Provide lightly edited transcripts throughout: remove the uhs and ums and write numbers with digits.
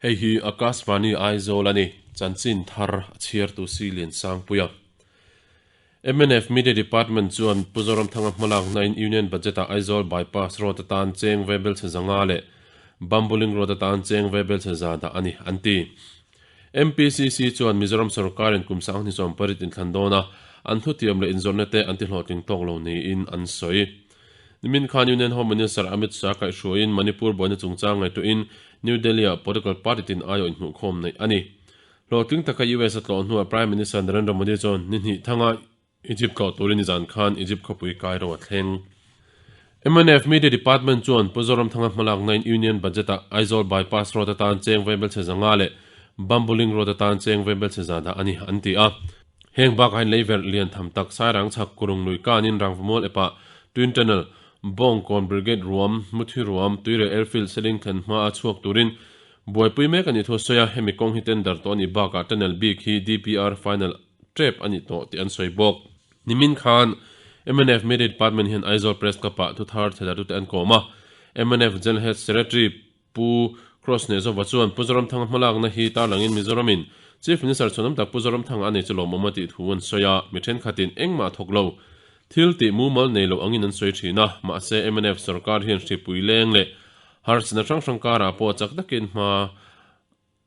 Hei hi Akashvani Aizawl a ni, chanchin thar a chhiartu si Liansangpuia. Mnf Media Department chuan Pu Zoramthanga hmalaknain Union Budget-ah Aizawl Bypass Road atan cheng vaibelchhe 500 leh Bambuling Road atan cheng vaibelchhe 100 dah a ni, an ti. MPCC chuan Mizoram sorkarin kum 2018 inthlan dawna an thutiam leh inzawrhna te an tihlawhtling tawk lo niin an sawi. Nimin khan Union Home Minister Amit Shah kaihhruaiin Manipur buaina chungchang ngaihtuahin New Delhi-ah political party tin aiawh inhmuhkhawm neih a ni. Hlawhtling taka US a tlawh hnuah Prime Minister Narendra Modi chuan ni hnih thanga Egypt tlawh turin nizan khan Egypt khawpui Cairo a thleng. Mnf Media Department chuan Pu Zoramthanga hmalaknain Union Budget-ah Aizawl Bypass Road atan cheng vaibelchhe 500 leh Bambuling Road atan cheng vaibelchhe 100 dah a ni an ti a. Heng bakah hian leiverh lian tham tak Sairang chhak Kurung lui kanin Rangvamual epah Twin Tunnel, Bawngkawn Brigade ruam, Muthi ruam, Tuireh Airfield Seling thlen hmaa chhuak turin Buaipui mek a nih thu a sawi a, hemi kawng hi tender tawh a nih bakah tunnel bik hi DPR final tep a ni tawh tih an sawi bawk. Nimin khan mnf Media Department hian Aizawl Press Club-ah thuthar theidartute an kawm a, mnf General Head Secretary Pu Cross Hnehzova chuan Pu Zoramthanga hmalakna hi tarlangin Mizoramin Chief Minister chhuanawm tak Pu Zoramthanga a nei chu lawmawm a tih thu an sawi a, mi thenkhatin engmah thawk lo thil tih mumal nei lo angin an sawi thin a, mahse mnf sorkar hian hripui leng leh Harsatna hrang hrang karah pawh chak takin hma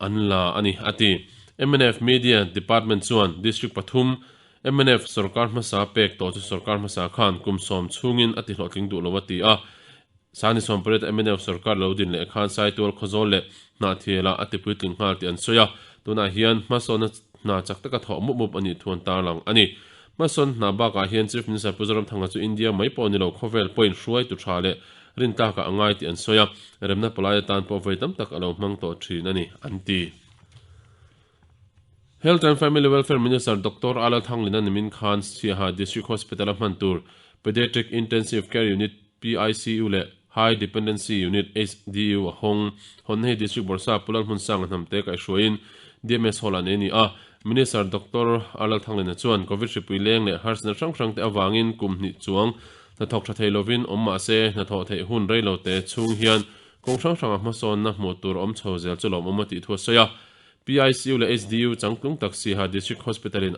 an la a ni, a ti. Mnf Media Department chuan District pathum mnf sorkar hmasa pek tawh chu sorkar hmasa khan kum 10 chhungin a tihlawhtling duh lo a ti a. Sani 18 mnf sorkar lo din leh khan Saitual Khawzawl leh Hnahthialah a tipuitling nghal tih an sawi a, tunah hian hmasawnna hna chak taka thawh mup mup a nih thu an tarlang a ni. Hmasawn hna bakah hian Chief Minister Pu Zoramthanga chu India mai pawh ni lo khawvel pawhin hruaitu tha leh rintlakah a ngai tih an sawi a, remna palai atan pawh vawi tam tak a lo hmang tawh thin a ni, an ti. Health and Family Welfare Minister Doctor Alal Thanglina nimin khan Siaha District Hospital-a hman tur Pediatric Intensive Care Unit, PICU, leh High Dependency Unit, HDU, a hawng. Hawnna hi District Bawrhsa Pu Lalhmunsanga hnamte kaihhruaiin DMS Hall-ah nei a ni a. Minister Doctor Alal Thanglina chuan Covid hripui leng leh harsatna hrang hrangte avangin kum hnih chuang hnathawk tha thei lovin awm mah se hnathawh theih hun rei lo te chhung hian kawng hrang hranga hmasawnna hmuh tur awm chho zel chu lawmawm a tih thu a sawi a. PICU leh HDU changtlung tak siha District Hospital in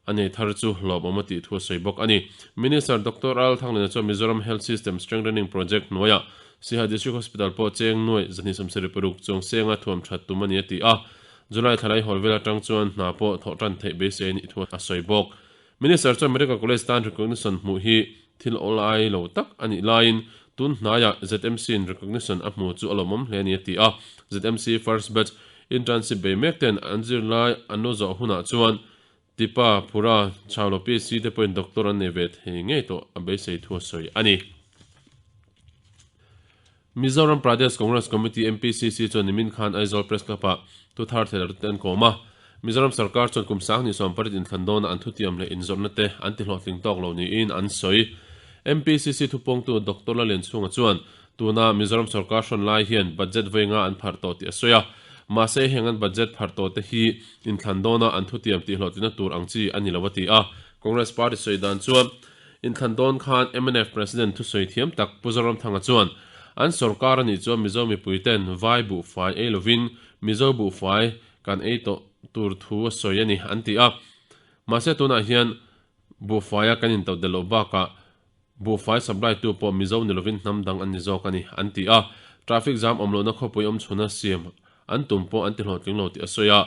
a nei thar chu lawmawm a tih thu a sawi bawk a ni. Minister Doctor Al Thanglina chuan Mizoram Health System Strengthening Project hnuaiah Siha District Hospital pawh cheng nuai 276 chuang senga thuam that tum a ni a ti a. July thlalai hawl vel atang chuan hna pawh thawh tan theih beisei a nih thu a sawi bawk. Minister chuan Medical College tan recognition hmuh hi thil awlai lo tak a nih laiin tun hnaiah ZMC in recognition a hmu chu a lawmawm hle a ni a ti a. ZMC first batch internship bei mek ten an zirlai an lo zawh hunah chuan Tipa, Phura, Chaulo PC te pawhin doctor an nei ve thei ngei tawh a beisei thu a sawi a ni. Mizoram Pradesh Congress Committee, MPCC, chuan nimin khan Aizawl Press Club-ah thu thar theih te an kawm a. Mizoram sarkar chuan kum 2018 inthlan dawnah an thutiam leh inzawrhna te an tihlawhtling tawk lo niin an sawi. MPCC thupawngtu Doctor Lalianchhunga chuan tuna Mizoram sarkar hrawn lai hian budget vawi nga an pharh tawh tih a sawi a. Mahse heng an budget pharh tawh te hi inthlan dawna an thutiam tihhlawhtlinna tur ang chi a ni lo a ti a. Congress party sawi dan chuan Inthlan dawn khan mnf President thusawi thiam tak Pu Zoramthanga chuan an sorkar a nih chuan Mizo mipui ten vai buhfai ei lovin Mizo buhfai kan ei tawh tur thu a sawi a ni an ti a. Mahse tunah hian buhfaia kan intodelh loh bakah buhfai supply tu pawh Mizo ni lovin hnam dang an ni zawk a ni an ti a. Traffic jam awm lohna khawpui awm chhuna siam an tum pawh an tihlawhtling lo tih a sawi a.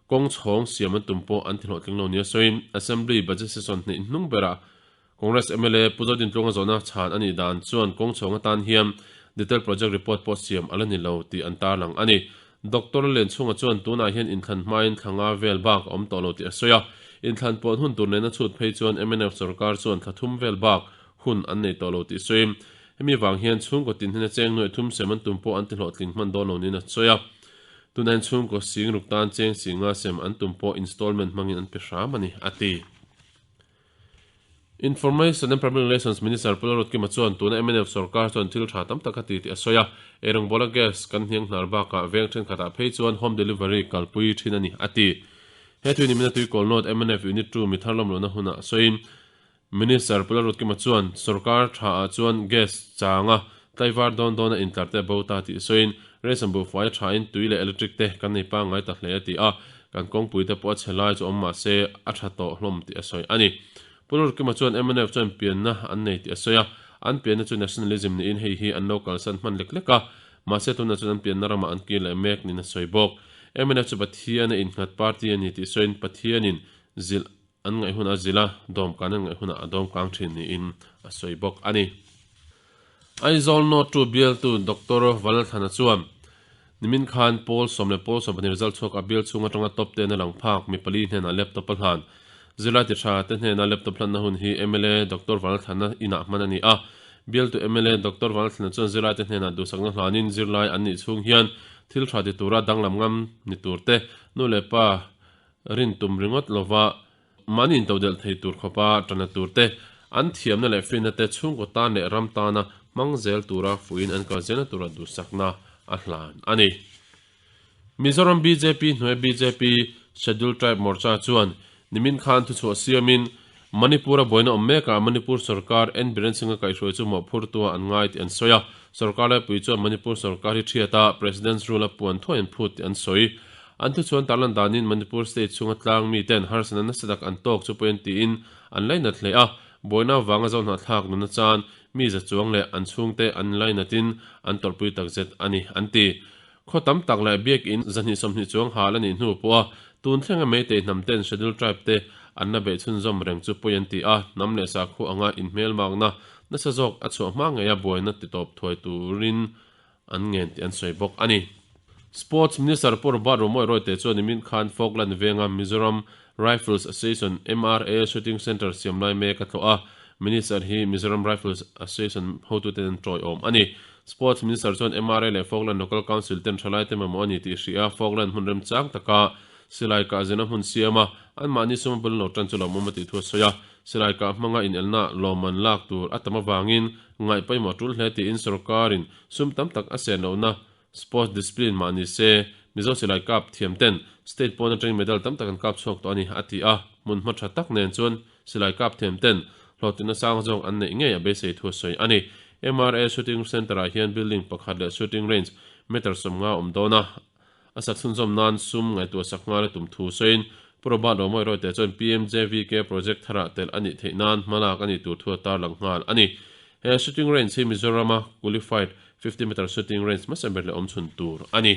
Kawng chhawng siam an tum pawh an tihlawhtling lo nia sawiin Assembly Budget Session hnih hnung berah Congress mla Pu Zodintluanga zawhna chhan a nih dan chuan kawng chhawng atan hian Detail Project Report pawh siam a la ni lo tih an tarlang a ni. Doctor Lianchhunga chuan tunah hian inthlan hmain thla nga vel bak a awm tawh lo tih a sawi a, inthlan puan hun tur nena chhut phei chuan mnf sorkar chuan thla thum vel bak hun an nei tawh lo tih sawiin hemi vang hian chhungkaw tin hena cheng nuaih thum sem an tum pawh an tihlawhtling hman dawn lo niin a sawi a. Tunah hian chhungkaw sing ruk tan cheng sing nga sem an tum pawh installment hmangin an pe hram a ni, a ti. Information and Public Relations Minister Pu Lalruatkima chuan tuna mnf sorkar chuan thil tha tam tak a ti tih a sawi a, eirawngbawla gas kan hniang hnar bakah veng thenkhatah phei chuan home delivery kalpui thin a ni, a ti. He tui nimina tuikawl North mnf Unit 2 mi thar lawmlohna hunah sawiin Minister Pu Lalruatkima chuan sorkar tha ah chuan gas changa tlaivar dawn dawna intlar te a bo ta tih sawiin. Ration buhfai a thain tui leh electric te kan nei pangngai ta hle a ti a, kan kawngpui te pawh a chhe lai chu awm mah se a tha tawh hlawm tih a sawi a ni. Pu Lurkima chuan mnf chuan pianna an nei tih a sawi a, an pianna chu nationalism niin hei hi an lo kalsan hman lek lek a, mahse tunah chuan an pianna ramah an kir leh mek niin a sawi bawk. Mnf chu Pathian a innghat party a ni tih sawiin Pathianin zilh an ngaih hunah a zilh a, dawmkan an ngaih hunah a dawmkang thin niin a sawi bawk a ni. Aizawl North 2 bialtu Doctor Valalthana chuan nimin khan pawl 10 le pawl 12 result chhuak a bial chhung atanga top ten a lang phak mi pali hnenah laptop a hlan. Zirlai ti tha te hnena laptop hlanna hun hi mla Doctor Valalthana inah hman a ni a. Bialtu mla Doctor Valalthana chuan zirlai te hnenah duhsakna hlanin zirlai an nih chhung hian thil tha ti tura danglam ngam ni tur te nu leh pa rin tum ringawt lova Mahni intodelh thei tur khawpa ṭana tur te, an thiamna leh finna te chhungkaw tan leh ram tana hmang zel tura fuiin an kal zelna tura duhsakna a hlan a ni. Mizoram bjp hnuaia bjp Scheduled Tribe Morcha chuan nimin khan thuchhuah siamin Manipur-a buaina awm mekah Manipur sorkar N Biren Singh-a kaihhruai chu mawhphurtua an ngai tih an sawi a. Sorkar laipui chuan Manipur sorkar hi ṭhiat a, President's Rule a puan thuai an phut tih an sawi. An thuchhuan tarlan danin Manipur state chhunga tlang miten harsatna nasa tak an tawk chu pawhin tiin an lainat hle a, buaina avanga zohnahthlak nuna chan mi za chuang leh an chhungte an lainatin an tawrhpui takzet a ni, an ti. Khaw tam tak leh biakinn 220 chuang hal a nih hnu pawha tun thlenga Meitei hnam ten Scheduled Tribe te an la beih chhunzawm reng chu pawi an ti a, hnam leh sakhua anga inhmelmakna nasa zawk a chhuah hma ngeia buaina titawp thuai turin an ngen tih an sawi bawk a ni. Sports Minister Pu Robert Romawia Royte chuan nimin khan Falkland venga Mizoram Rifles Association, MRA, Shooting Centre siam lai mek a tlawh a, Minister hi Mizoram Rifles Association hotuten an tawiawm a ni. Sports Minister chuan MRA leh Falkland Local Council ten thalaite mamawh a ni tih hria a, Falkland hmun remchang taka silai kah zirna hmun siam a, anmahni suma bul an lo tan chu lawmawm a tih thu a sawi a. Silai kah hmanga inelna lawmman lak tur a tam avangin ngaih pawimawh tul hle tiin sorkarin sum tam tak a sen lohna sports discipline mah ni se Mizo silai kap thiam ten state pawn atangin medal tam tak an kap chhuak tawh a ni a ti a, hmun hma tha tak nen chuan silai kap thiam ten hlawhtlinna sang zawk an neih ngei a beisei thu a sawi a ni. MRA Shooting Centre ah hian building pakhat leh shooting range meter 50 a awm dawn a, A sak chhunzawm nan sum ngaihtuah sak nghal a tum thu sawiin Pu Robert Romawia Royte chuan PMJVK project tharah telh a nih theih nan hmalak a nih tur thu a tarlang nghal a ni. He shooting range hi Mizorama qualified 50 meter shooting range hmasa ber leh awm chhun tur a ni.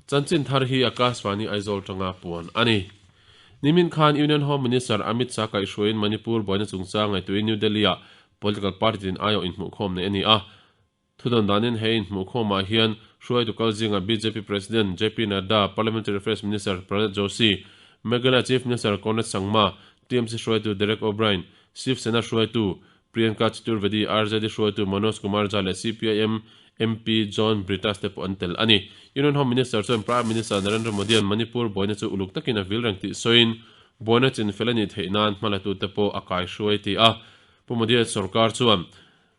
Chanchin thar hi Akashvani Aizawl tanga puan a ni. Nimin khan Union Home Minister Amit Shah kaihhruaiin Manipur buaina chungchang ngaihtuahin New Delhi-ah political party tin aiawh inhmuhkhawm neih a ni a. Thudawn danin he inhmuhkhawmah hian hruaitu kal zingah bjp President JP Nadda, Parliamentary Affairs Minister Prahlad Joshi, Meghalaya Chief Minister Conrad Sangma, TMC hruaitu Derek O'Brien, Shiv Sena hruaitu Priyanka Chaturvedi, RJD hruaitu Manoj Kumar Jha leh CPIM MP John Brittas te pawh an tel a ni. Union Home Minister chuan Prime Minister Narendra Modi-a'n Manipur buaina chu uluk takin a vil reng tih sawiin buaina chinfel a nih theih nan hmalatute pawh a kaihruai ti a. Pu Modi-a sorkar chuan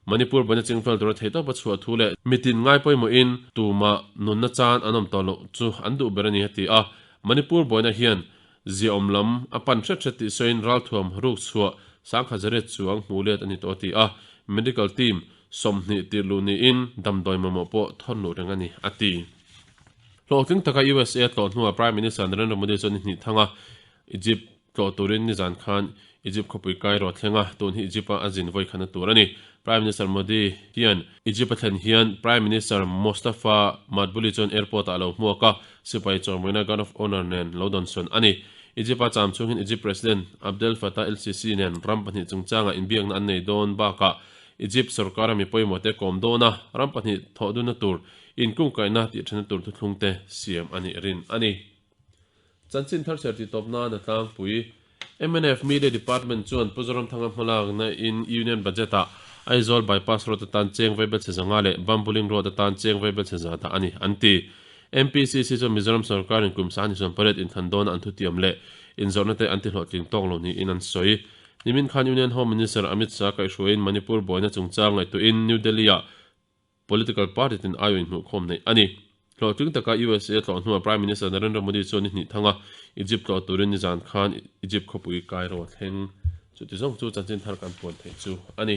Manipur bana chingfel tura theihtawpa chhuah thu leh mitin ngai pawimawhin tumah nunna chan an awm tawh loh chu an duh ber a ni a ti a. Manipur buaina hian ziaawm lam a pan hret hret tih sawiin ralthuam ruk chhuah 10,100 chuang hmuh let a ni tawh a ti a. Medical team 20 tirh luh niin damdawi mamawh pawh thawn luh reng a ni a ti. Hlawhtling taka USA a tlawh hnuah Prime Minister Narendra Modi chuan ni hnih thanga Egypt Tlawh turin nizan khan Egypt khawpui Cairo a thleng a, tun hi Egypt-a a zin vawi khatna tur a ni. Prime Minister Modi hian Egypt a thlen hian Prime Minister Mostafa Madbouly chuan airport-ah a lo hmuak a, sipai chawimawina Guard of Honour nen lo dawnsawn a ni. Egypt-a cham chhungin Egypt President Abdel Fattah el-Sisi nen ram pahnih chungchangah inbiakna an nei dawn bakah Egypt sorkara mi pawimawhte kawm dawn a, ram pahnih thawh dunna tur inkungkaihna tih thenna tur thuthlungte siam a nih rin a ni. Chanchin thar chher tih tawp nan a tlangpui. Mnf Media Department chuan Pu Zoramthanga hmalakna in Union Budget ah Aizawl Bypass Road atan cheng vaibel chhe zanga leh Bambuling Road atan cheng vaibel chhe za dah a ni, an ti. MPCC chuan Mizoram sorkarin kum 28 inthlan dawna an thutiam leh inzawrhna te an ti hlawhtling tawk lo niin an sawi. Nimin khan Union Home Minister Amit Shah kaihhruaiin Manipur buaina chungchang ngaihtuahin New Delhi-ah Political party tin aiawh inhmuhkhawm neih a ni. Hlawhtling taka USA tlawh hnuah Prime Minister Narendra Modi chuan ni hnih thanga Egypt tlawh turin nizan khan Egypt khawpui Cairo a thleng. Chuti zawng chu chanchin thar kan puan theih chu a ni.